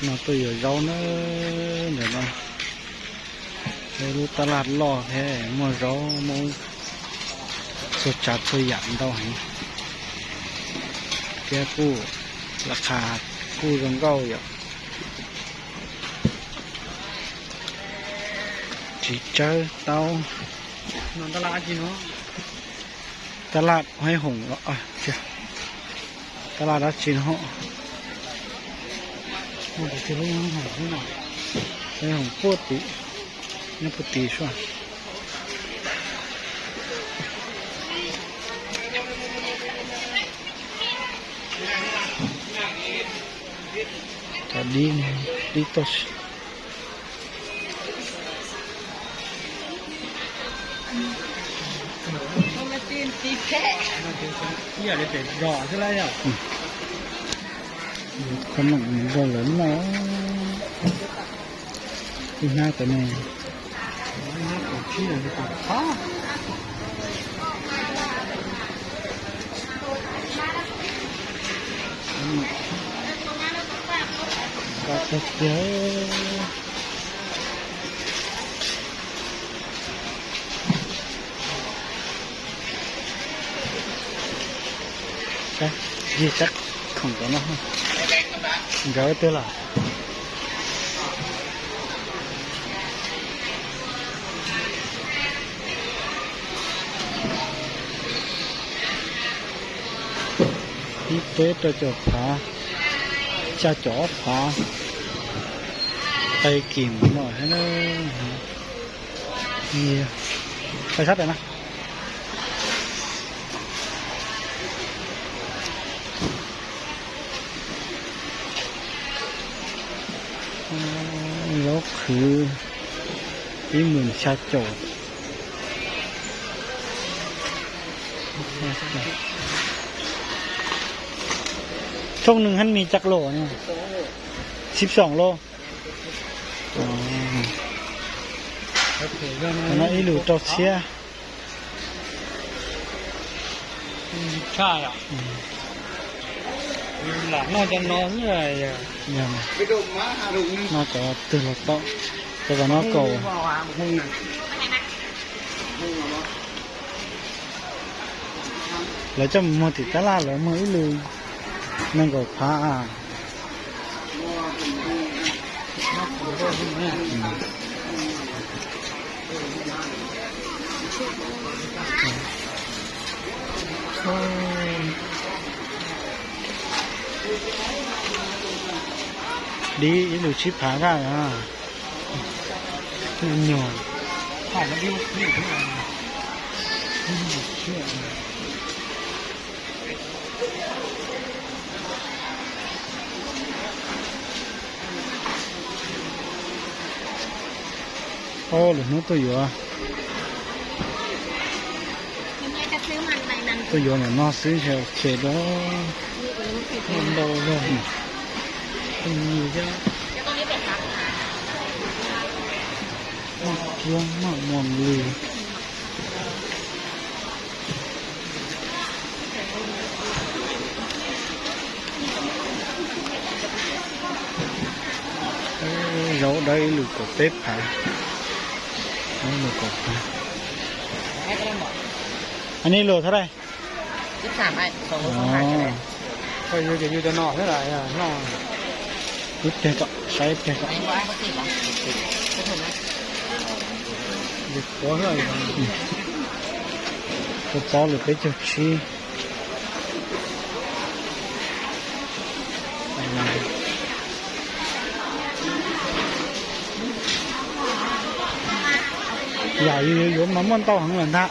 No tuaj yuav zaub na, ntawm no lub tab laj loj thiab muaj zaub, muaj txhua tsav txhua yam ntau heev, thiab kuj, laj qha kuj zoo nkauj yom. Txiv tsawb, taub. Tab laj haib hoom los, tab laj dab tsi no, haib hoom puag tim, nyob puag tim sua. Cov dib, dib toj siab. Khob noom zoo lawm no. Ib hnab cov ne. Koj tag kiag. Yig tsab khoom tom no, nkawd twg lawm? Ib peb rau caum phav, xya caum ob phav, qe kim mus no thiab na. Qe sab pem na. Zaub qhwv ib hmos xya caum. Thoob neeg hab mis cag los ne? Sib xoom los. No ib lus rau txhiab. Tshaj yom. Lam noj cov no xwb. Noj cov twg los tau, cov tom no kaum. Lawv coj mus muag tim tab laj lawv muag ib lus nees nkaum phav. Dib ib lus tsib phav kaj. Nyuag. Lwm hnub tuaj yuav, tuaj yuav ntawm no xwb ntshe ok dua. Ntau zog. Maj kiab maj muas li. Zaub dawb ib lus kaum peb phav. Ib lus kaum phav. Anij lus thab dai. Koj yuav ces yuav cov no xwb las, no. Ib pliag kom saib ib pliag kom. Pov lus peb caug tsib. Yam yus yuav mas muaj ntau heev lawm ntag.